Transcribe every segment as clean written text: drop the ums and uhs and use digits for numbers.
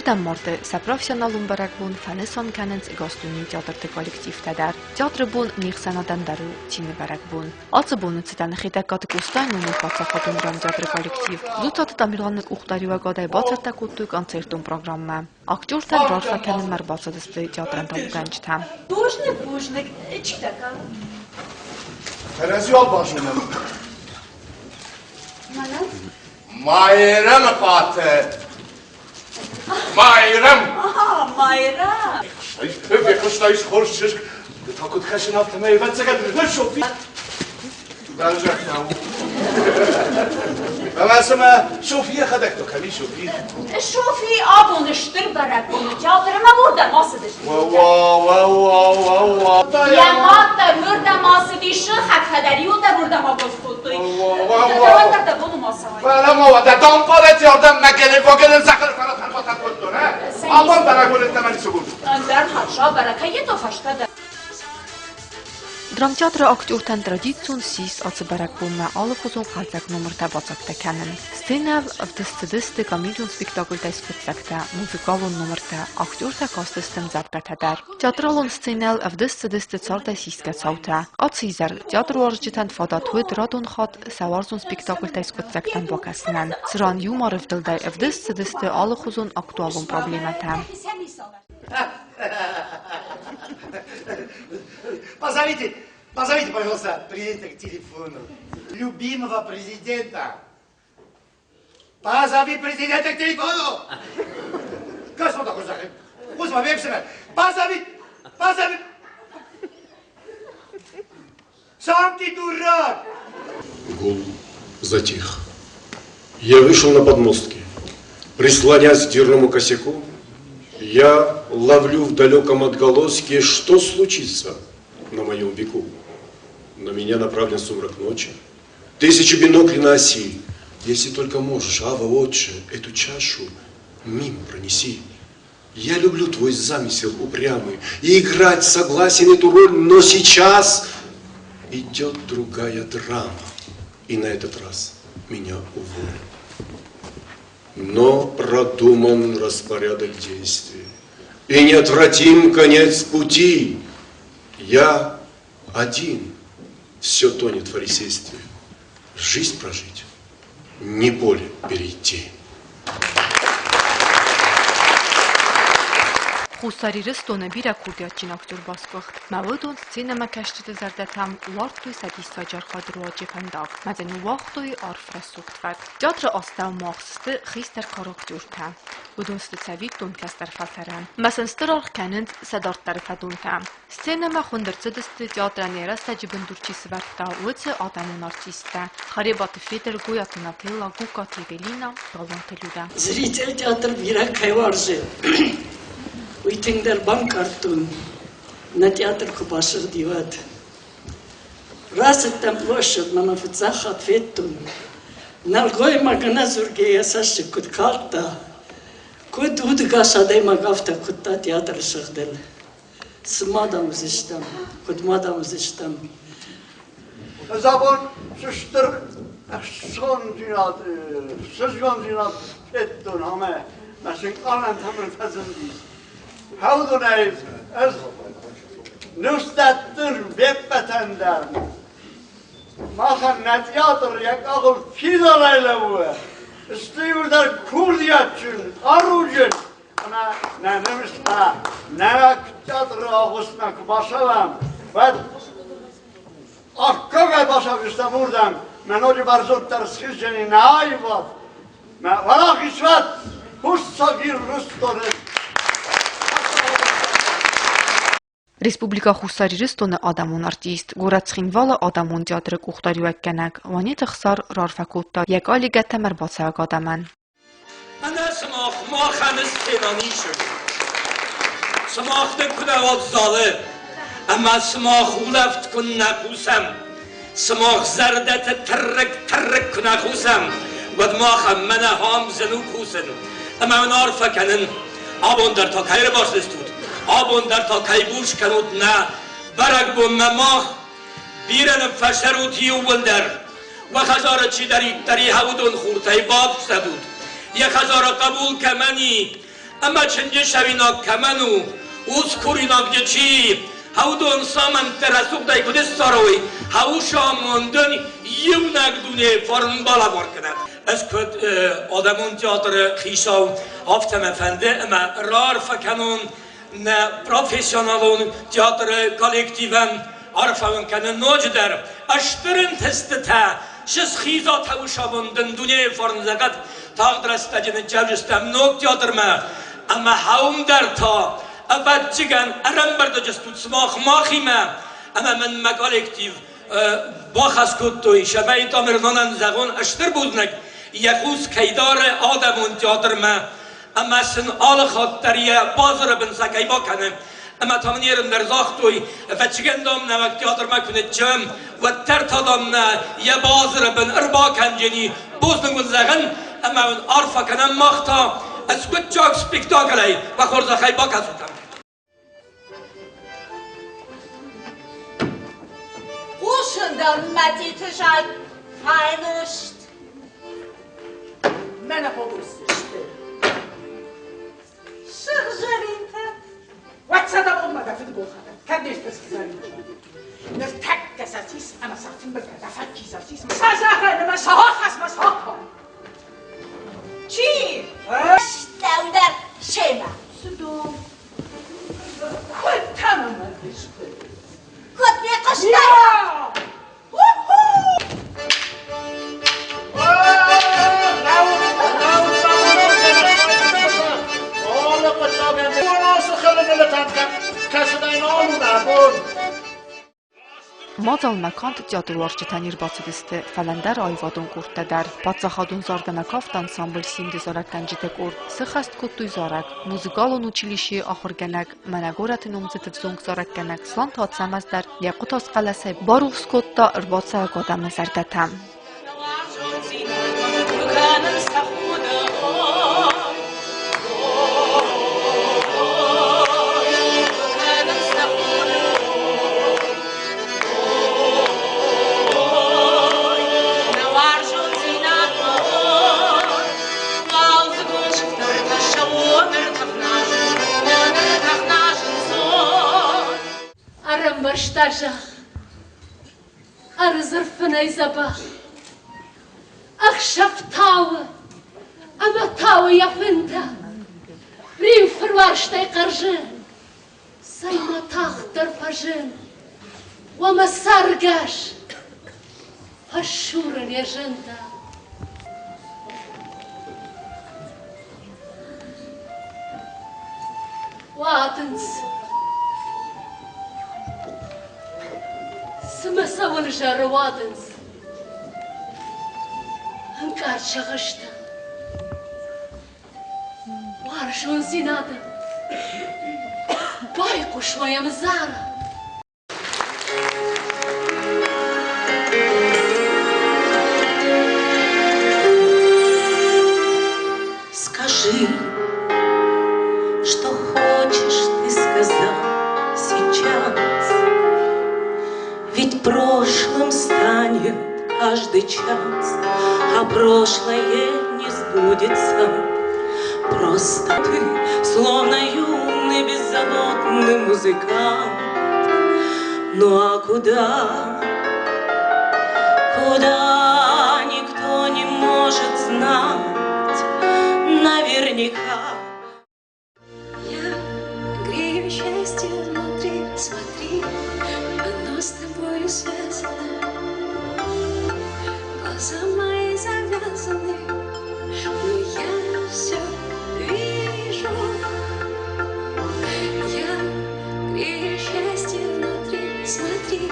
Ӕвдӕм марты сӕ профессионалон бӕрӕгбон фӕнысан кӕнынц ӕгас дунейы театрты коллективтӕ дӕр. Театры бон не хсӕнадӕн дӕр у цины бӕрӕгбон. Ацы боны цытӕн Хетӕгкаты Къостайы номыл паддзахадон драмтеатры коллектив Дзуццаты Тамерланы къухдариуӕгадӕй бацӕттӕ кодтой концертон программӕ. Актертӕн рарфӕ кӕнынмӕ ӕрбацыдысты театрӕн табугӕнджытӕ. Бузныг, бузныг, чи дӕ кӕны? Кӕрӕдзиуал базонӕм. Мӕнӕн? Майрӕмы хъаты. Майрӕм! Майрӕм! Фехъуыстай хорз чызг, ды та куыд кӕсын, афтӕмӕй ӕвӕццӕгӕн Софи Бӕрзӕгтӕ у. Ӕмӕ цымӕ Софи йӕхӕдӕг то кӕм и, Софи? Софи абон стыр бӕрӕгбоны театрмӕ уырдӕм ацыдысты. Уа-уа-уа-уа-уа. Йӕ мад дӕр уырдӕм ацыди, сыхӕгтӕ дӕр иуылдӕр уырдӕм абалц кодтой. Дӕуӕн дӕр дӕ бон у ма цӕуай. Фӕлӕ ма уӕдӕ домбалети ордӕм мӕгеле-вогелен сахар фӕратӕн кодтон, ӕ? Абон бӕрӕгбоны тӕмӕн цугун. Ӕндӕр хатт сабӕрӕг, то фӕстӕдӕр. Драмтеатры актертӕн традицион ссис ацы бӕрӕгбонмӕ алыхуызон хъӕлдзӕг номыртӕ бацӕттӕ кӕнын. Сценӕ ӕвдыст цыдысты комедион спектакльтӕй скъуыддзӕгтӕ, музыкалон номыртӕ, актертӕ кастысты ӕмдзӕвгӕтӕ дӕр. Театралон сценӕйыл ӕвдыст цыдысты цардӕй сисгӕ цаутӕ. Ацы изӕр театруарзджытӕн фадат уыд радон хатт сӕ уарзон спектакльтӕй скъуыддзӕгтӕм бакӕсынӕн, цыран юморы вдылдӕй ӕвдыст цыдысты алыхуызон актуалон проблемӕтӕ. Позовите, позовите, пожалуйста, президента к телефону. Любимого президента. Позови президента к телефону! Господа, Господи, позови, позови! Сам ты дурак! Гул затих. Я вышел на подмостки. Прислонясь к дверному косяку, я ловлю в далеком отголоске, что случится на моем веку. На меня направлен сумрак ночи, тысячи биноклей на оси. Если только можешь, Ава, отче, эту чашу мимо пронеси. Я люблю твой замысел упрямый и играть согласен эту роль, но сейчас идет другая драма, и на этот раз меня уволят. Но продуман распорядок действий, и неотвратим конец пути. Я один, все тонет в фарисействе. Жизнь прожить, не поле перейти. Хуссар Ирыстоны бирӕ курдиатджын актер басгуыхт. Мӕ уыдон сценӕмӕкӕсджыты зӕрдӕтӕм уардтой сӕ диссаджы архайды руаджы фӕндаг, мӕ дзы ныууагътой арф рӕсугъд фӕд. Театры астӕу магъз сты хистӕр кары актертӕ. Уыдон сты цӕвиттон кӕстӕр фӕлтӕрӕн. Мӕ сын стыр аргъ кӕнынц сӕ дарддӕры фӕдонтӕ. Сценӕмӕ хуынд ӕрцыдысты театрӕн йӕ рӕстӕджы бындур чи сӕвӕрдта, уыцы адӕмон артисттӕ Харебаты Федыр, Гуйаты Нателла, Гугкаты Евелина, Галуанты Людӕ. Зритель театр бирӕ кӕй уарзы, уый тынгдӕр банкъардтон, нӕ театр куы басыгъди, уӕд. Рацыдтӕн площадмӕ мӕ фыццаг хатт федтон, нӕлгоймаг ӕнӕдзургӕ йӕ цӕссыг куыд калдта, куыд удыгас адӕймаг афтӕ куыдта театры сыгъдыл. Цы ма дам уыдзыстӕм, куыд ма дам уыдзыстӕм? Ӕз абон стыр ӕхсондзинад, сызгондзинад федтон ӕмӕ мӕ сынкъарӕнтӕ мын фӕзындис. Хӕудонӕй ӕз ныфс дӕттын ме ппӕтӕн дӕр. Махӕн нӕ театр йӕ къахыл фидарӕй лӕууы. Сты иуылдӕр курдиатджын, хъаруджын, Ӕмӕ нӕ нымыста, нӕ театры агъуыстмӕ куы бацӕуӕм, уӕд аккагӕй бацӕудзыстӕм уырдӕм, мӕ ноджы бӕрзонддӕр схиздзӕни нӕ аивад, мӕ уӕлахиз уӕд Хуссар Ирыстоны. Республикӕ Хуссар Ирыстоны адӕмон артист, горӕт Цхинвалы адӕмон театры къухдариуӕггӕнӕг Уанеты Хсар раарфӕ кодта йӕ коллегӕтӕм ӕрбацӕуӕг адӕмӕн. Ӕнӕ сымах махӕн сценӕ нисы. Сымах нын куы нӕ уат залы, ӕмӕ сымах улӕфт куы нӕ хъусӕм, сымах зӕрдӕты тыррыкк-тыррыкк куы нӕ хъусӕм, уӕд махӕн мӕнӕ ахӕм зын у кусын. Ӕмӕ уын арфӕ кӕнын, абон дӕр та кӕй ӕрбацыдыстут, абон дӕр та кӕй буц кӕнут нӕ бӕрӕгбонмӕ мах, бирӕ нын фӕцӕрут иууылдӕр. Уӕ хӕдзары чидӕриддӕр и, уыдон хуртӕй бафсӕдут. Йӕ хӕдзары хъӕбул кӕмӕн и, Ӕмӕ чынджы сӕуинаг кӕмӕн у, ус куринаг чи, хӕудон самӕнттӕ рӕсугъдӕй куыд ссарой, хӕусамондӕн иунӕг дуне фарн балӕвар кӕнӕд. Ӕз куыд адӕмон театры хицау, афтӕ мӕ фӕнды ӕмӕ раарфӕ кӕнон нӕ профессионалон театры коллективӕн, арфӕ уын кӕнын ноджыдӕр стыр ӕнтыстытӕ, сысхиза тӕусамондӕн дунейы фарн зӕгъӕд, тагъд рӕстӕджы ныццӕуджыстӕм ног театрмӕ ӕмӕ хӕум дӕр та, ӕвӕццӕгӕн, ӕрӕмбырдыджыстут сымах махимӕ ӕмӕ мын мӕ коллектив бахӕс кодтой, цӕмӕй Тамерланӕн зӕгъон стыр бузныг, йӕ хъус кӕй дары адӕмон театрмӕ ӕмӕ сын алы хатт дӕр йӕ базыры бын сӕ кӕй бакӕны. Ӕмӕ та мын ерын дӕр загътой, ӕвӕццӕгӕн, дам, нӕуӕг театрмӕ куы ныццӕуӕм, уӕддӕр та, дам, нӕ йӕ базыры бын ӕрбакӕнджени. Бузныг уын зӕгъын ӕмӕ уын арфӕ кӕнӕм мах та ӕскъуыддзаг спектаклӕй, уӕ хорзӕхӕй бакӕсут ӕм. Хъусын дӕм, Мӕтиты зӕд, файнуст. Мӕнӕ фӕлурс сты. Сыгъзӕринтӕ. Уӕд сӕ дӕ бонмӕ дӕ фыдгул хӕрӕд, кӕд не сты сыгъзӕринтӕ. Ныртӕккӕ сӕ сис ӕмӕ сӕ тымбылтӕ дӕ фӕччи сӕ сис. Сӕ зӕгъӕн ӕмӕ сӕ ахӕсс мӕ сахан. Чи? Стӕвдӕр семӕ. Цы дон? Куыд та мӕ мӕлдысты? Куыд фехъуыстай? Мадзалмӕ канд театруарзджытӕ не рбацыдысты, фӕлӕ ӕндӕр аивадон къордтӕ дӕр. Паддзахадон зард ӕмӕ кафты ансамбль «Симд-ы зарӕггӕнджыты къорд сыххӕст кодтой зарӕг. Музыкалон училищейы ахуыргӕнӕг, мӕнӕ горӕты номдзыд ӕвзонг зарӕггӕнӕг Сланты Ацӕмӕз дӕр йӕ хъуытаз хъӕлӕсӕй барухс кодта ӕрбацӕуӕг адӕмы зӕрдӕтӕ. Ӕрӕмбӕрста зӕхх, ӕрдзырфынӕй дзӕбӕх. Ӕхсӕв тауы ӕмӕ тауы йӕ фынтӕ. Риу фыруарзтӕй хъӕрзы, цӕй ма тагъддӕр фӕзын. Уӕ мӕ цӕргӕс, фӕсурын йӕ зынтӕ. Уадындз. Цымӕ цӕуыл зары уадындз? Ӕнкъард сагъӕстӕ. Уарзондзинады. Байхъус ма йӕм зара. Скажи, что хочешь ты сказать сейчас, Ведь прошлым станет каждый час, А прошлое не сбудется. Просто ты, словно юный беззаботный музыкант. Ну а куда, куда никто не может знать наверняка. Я грею счастье внутри, смотри, оно с тобою связано. Глаза мои завязаны, но я все вижу. Я грею счастье внутри, смотри,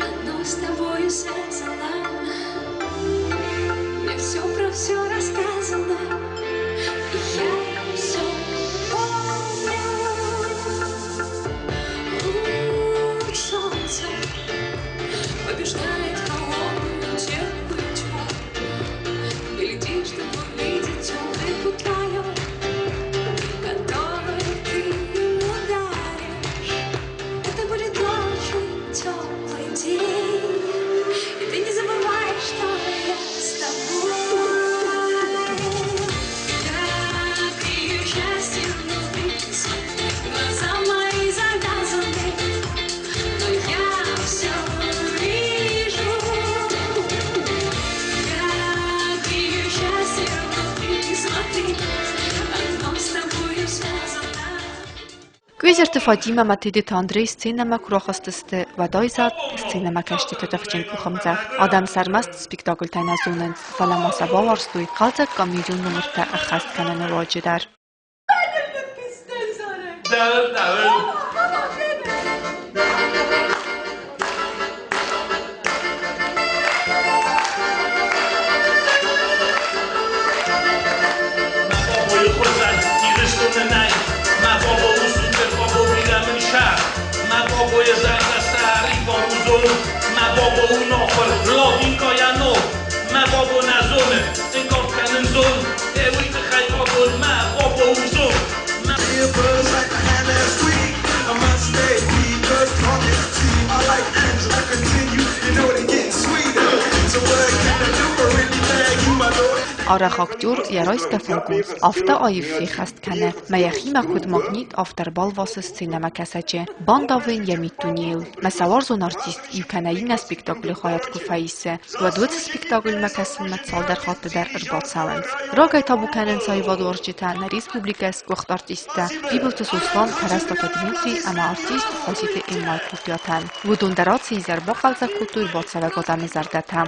оно с тобою связано. Мне все про все рассказано, и я все помню. Луч солнца побеждает холодную терпкую тьму. Къуезерты Фатимӕ ӕмӕ Тедеты Андрей сценӕмӕ куы рахызтысты, уӕд айзӕлд сценӕмӕкӕсджыты тыхджын къухӕмдзӕгъд. Адӕм сӕ ӕрмӕст спектакльтӕ нӕ зонынц, фӕлӕ ма сӕ бауарзтой хъӕлдзӕг комедион номыртӕ ӕххӕст кӕныны руаджы дӕр. Арӕх актер йӕ райсгӕ фӕлгонц афтӕ аив феххӕст кӕны, мӕ йӕхимӕ куыд магнит, афтӕ ӕрбалвасы сценӕмӕкӕсӕджы, бандавы йын йӕ миддунейыл. Мӕ сӕ уарзон артист иу кӕнӕ иннӕ спектаклы хайад куы фӕисы, уӕд уыцы спектакльмӕ кӕсынмӕ цалдӕр хатты дӕр ӕрбацӕуынц. Рагӕй табу кӕнынц аивадуарзджытӕ, нӕ республикӕйы сгуыхт артисттӕ Бибылты Сослан, Пӕрӕстаты Дмитрий ӕмӕ артист Хаситы Эммайы курдиатӕн. Уыдон дӕр ацы изӕр бахъӕлдзӕг кодтой ӕрбацӕуӕг адӕмы зӕрдӕтӕ.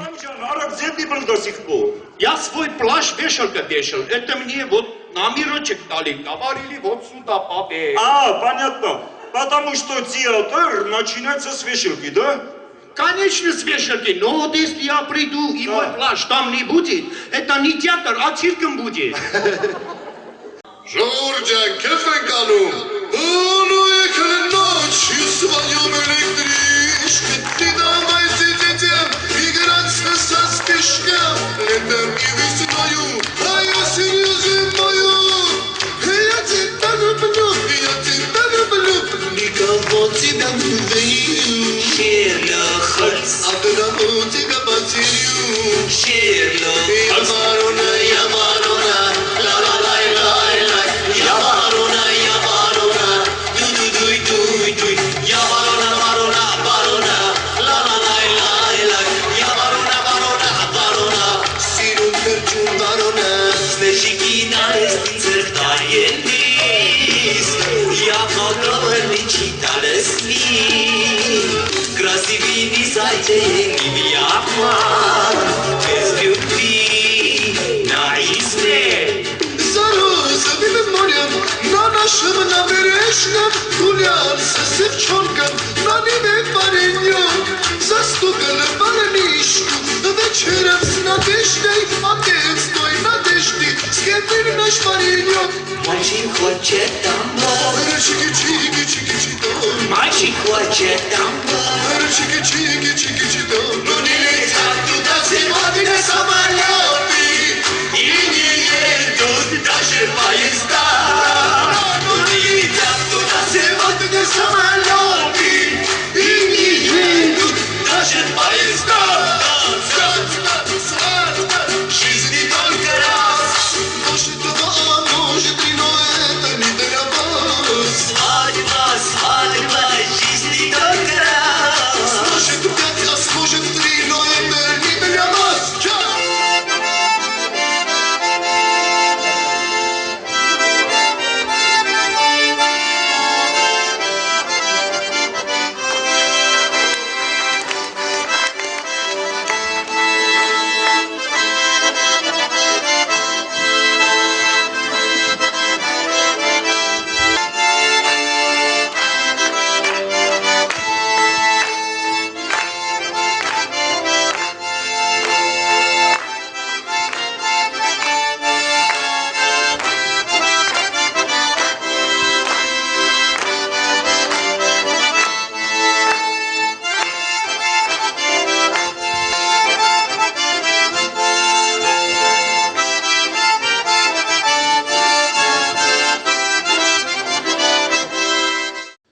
Где ты был до сих пор? Я свой плащ вешалка вешал. Это мне вот на мирочек дали. Говорили, вот сюда повесь. А, понятно. Потому что театр начинается с вешалки, да? Конечно, с вешалки. Но вот если я приду и мой плащ там не будет, это не театр, а цирком будет. Жоржан, кефен Уехали ночью в своем электричке. Ты давайте детям играться со спешка. Летом и весною, а осенью зимою. Я тебя люблю, я тебя люблю, никого тебя не верю. Одного тебя потерю. Я ворона, я ворона, ла-ла-лай-лай-лай. Я ворона, я ворона, ду-ду-дуй-дуй-дуй. Я ворона, ворона, ворона, ла-ла-лай-лай-лай. Я ворона, ворона, ворона, сирун перчун ворона. За розовым морем, на нашем набережном гулял с девчонком, на небе паренек. Застукал парнишку вечером с надеждой, отец той надежды, схитрил наш паренек. Мальчик хочет домой. Чики-чики-чики-чики-дом. Мальчик хочет домой. Чики-чики-чики-чики-дом. Но не летят туда сегодня самолеты И не едут даже поезда. Но не летят туда сегодня самолеты И не едут даже поезда. Свадьба, свадьба, жизнь не только раз. Может два, а может три, но это не для вас. Свадьба, свадьба, жизнь не только раз. Может пять, а сможет три, но это не для вас. Ча!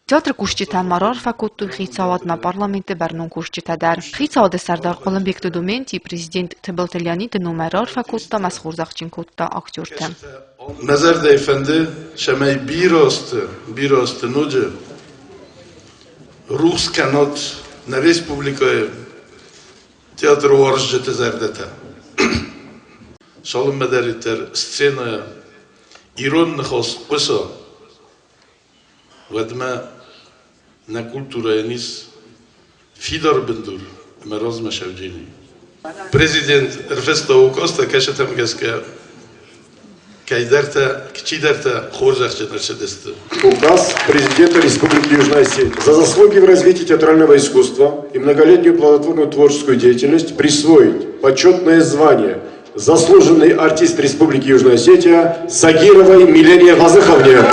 Театры кусджытӕ ма раарфӕ кодтой хицауадмӕ парламенты бӕрнон кусджытӕ дӕр. Хицауады сӕрдар Хъуылымбегты Доменти президент Тыбылты Леониды номӕй раарфӕ кодта ӕмӕ схорзӕхджын кодта актерты. Мӕ зӕрдӕйы фӕнды, цӕмӕй бирӕ азты, бирӕ азты ноджы рухс кӕнат нӕ республикӕйы театруарзджыты зӕрдӕтӕ. Цалынмӕдӕриддӕр сценӕйӕ ирон ныхас хъуыса. Уӕдмӕ нӕ культурӕйӕн ис фидар бындур ӕмӕ размӕ сӕвджени. Президент ӕрфыста указтӕ, кӕцытӕм гӕсгӕ кӕйдӕртӕ, чидӕртӕ хорзӕхджын ӕрцыдысты. Указ президента Республики Южная Осетия за заслуги в развитии театрального искусства и многолетнюю плодотворную творческую деятельность присвоить почетное звание заслуженный артист Республики Южная Осетия Сагировой Милене Вазыховне.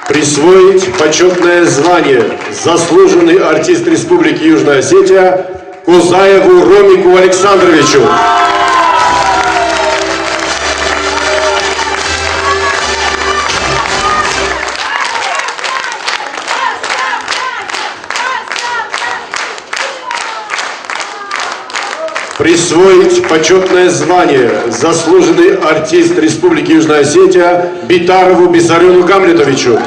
Присвоить почетное звание заслуженный артист Республики Южная Осетия Козаеву Ромику Александровичу. Присвоить почетное звание заслуженный артист Республики Южная Осетия Битарову Бисарюну Гамлетовичу.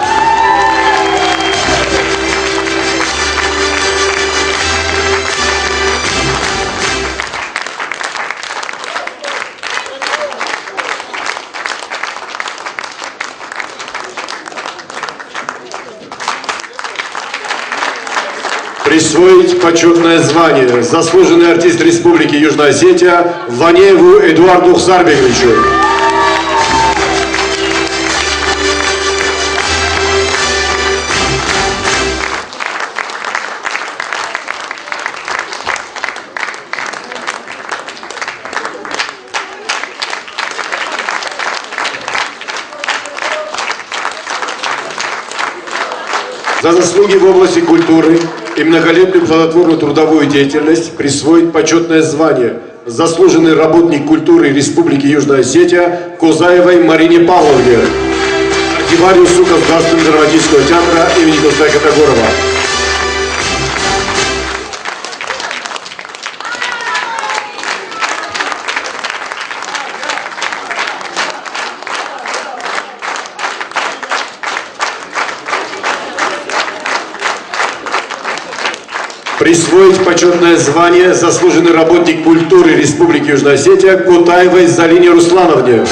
Присвоить почетное звание заслуженный артист Республики Южная Осетия Ванееву Эдуарду Хсарбековичу. За заслуги в области культуры и многолетнюю плодотворную трудовую деятельность присвоить почетное звание заслуженный работник культуры Республики Южная Осетия Козаевой Марине Павловне, архивариусу Государственного драматического театра имени Костая Катагорова. Присвоить почетное звание заслуженный работник культуры Республики Южная Осетия Кутаевой Залине Руслановне.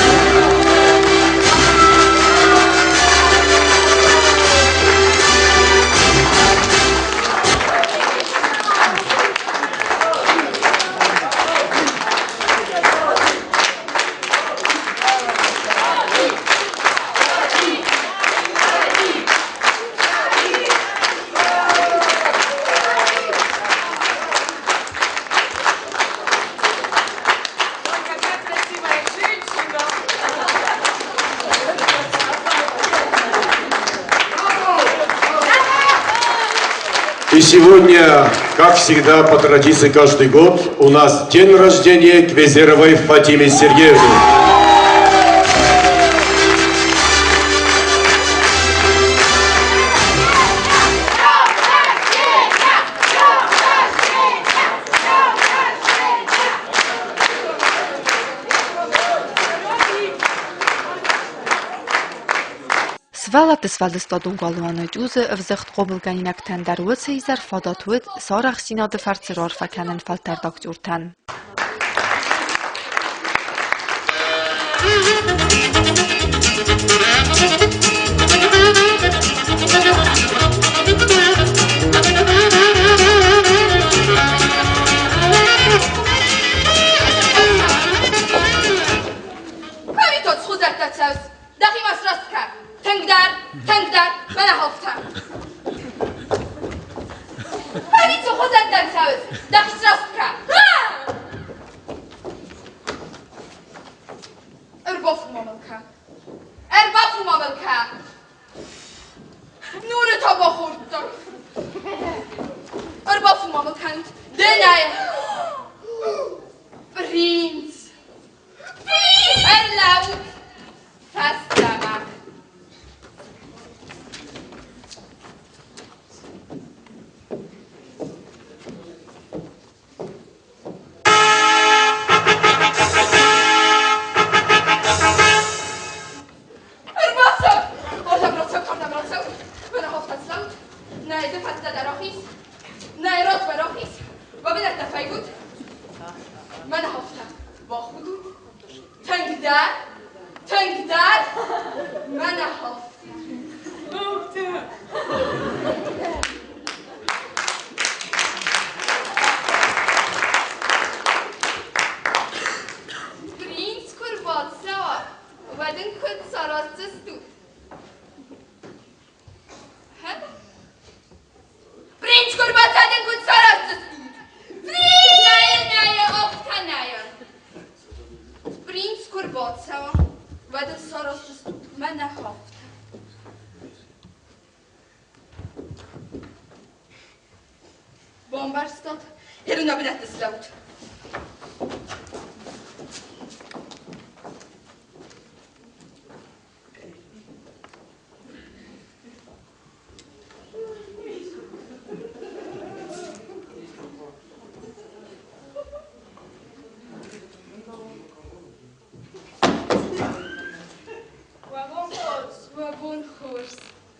И сегодня, как всегда, по традиции каждый год, у нас день рождения Квезеровой Фатиме Сергеевны. Сывӕллӕтты сфӕлдыстадон галуаны Тъузы ӕвзыгъд хъомылгӕнинӕгтӕн дӕр уыцы изӕр фадат уыд сӕ арӕхстдзинады фӕрцы раарфӕ кӕнын фӕлтӕрд актертӕн. Кӕмитон схудзӕрдтӕ цӕуыс? Дӕхимӕ сраст кӕ! Тынгдӕр, тынгдӕр, мӕнӕ хӕлфтӕ! Ӕви цы хуызӕттӕн цӕуыс? Дӕхи сраст кӕ! Ӕрбафу-ма мыл кӕ! Ӕрбафу-ма мыл кӕ! Нуры та бахордтай! Ӕрбафу-ма мыл кӕнут! Ды нӕ! Принц! Ӕрлӕуут фӕстӕмӕ. Бацӕут, нӕ ды фӕстӕдӕр ахиз, нӕ размӕ рахиз, уӕ бынӕттӕ фӕивут. Мӕнӕ афтӕ бахудут. Тынгдӕр, тынгдӕр, мӕнӕ афтӕ. Афтӕ. Принц куы рбацӕуа, уӕд ын куыд сараздзыстут? Принц куы рбацӕуа, дын куыд сараздзыстут? Нӕйы, нӕйы, афтӕ нӕйы. Принц куы рбацӕуа, уӕд ын сараздзыстут мӕнӕ афтӕ. Бамбӕрстат? Ирон бынӕтты слӕуут. Уӕ бон хорз, уӕ бон хорз.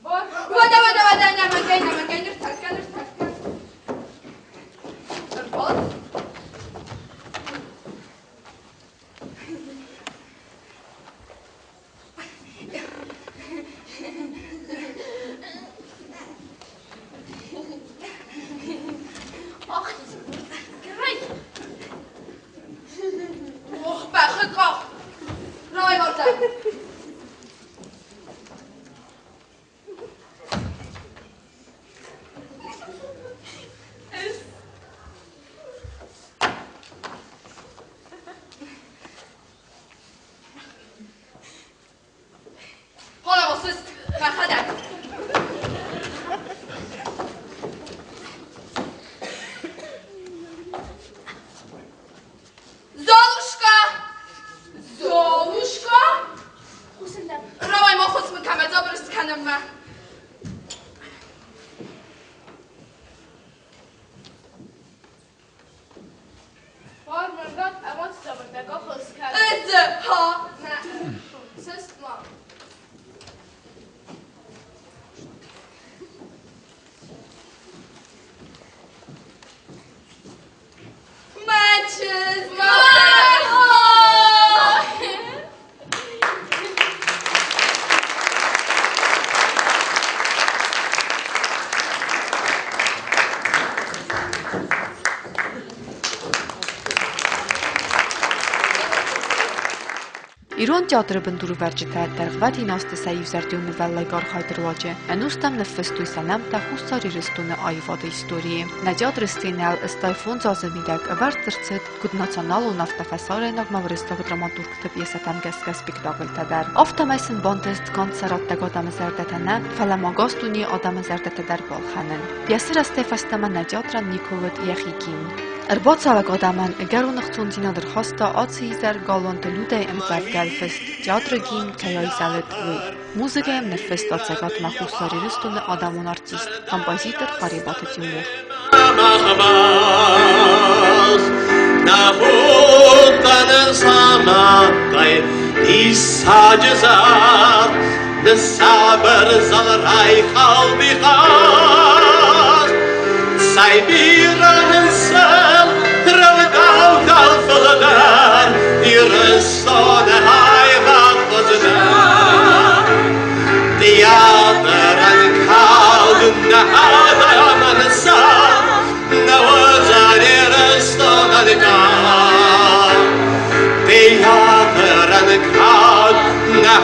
Уӕдӕ, уӕдӕ, уӕдӕ, нӕмӕнгӕй, нӕмӕнгӕй, ныртӕккӕ, ныртӕккӕ. Ӕрбад. Ах, грей! Ох, бӕхы къах! Райвӕрдӕ! Хъуамӕ сыст, мӕхӕдӕг. Золушка! Золушка! Рауай ма хъус мын кӕмӕ дзабыр скӕнынмӕ. Мӕ чызг, мӕ Ирон театры бындурывӕрджытӕ дӕргъвӕтин азты сӕ иузӕрдион нывӕллайгӕ архайды руаджы ӕнустӕм ныффыстой сӕ нӕмттӕ Хуссар Ирыстоны аивады историйы. Нӕ театры сценӕйыл 85 азы мидӕг ӕвӕрд ӕрцыд куыд националон, афтӕ фӕсарӕйнаг ӕмӕ уырыссаг драматургты пьесӕтӕм гӕсгӕ спектакльтӕ дӕр. Афтӕмӕй сын бантыст канд сӕ раттӕг адӕмы зӕрдӕтӕ нӕ, фӕлӕ ма ӕгас дунейы адӕмы зӕрдӕтӕ дӕр балхӕнын. Йӕ сырӕзтӕй фӕстӕмӕ нӕ театрӕн никуы уыд йӕхи гимн. Ӕрбацӕуӕг адӕмӕн ӕгӕрон ӕхцондзинад ӕрхаста аци изӕр Галуанты Людӕйы ӕмдзӕвгӕ ӕлфыст театры гимн кӕй айзӕлыд, уый. Музыкӕ йӕм ныффыста Цӕгатмӕ Хуссар Ирыстоны адӕмон артист, композитор Харебаты Тимур. Цай бирӕ нын рӕвдаугӕ фылдӕр Ирыстоны аймаг хуыздӕр. Театрӕн калд нӕ адӕмӕн цард, нӕ уыдзӕн Ирыстонӕн кад. Театрӕн кад нӕ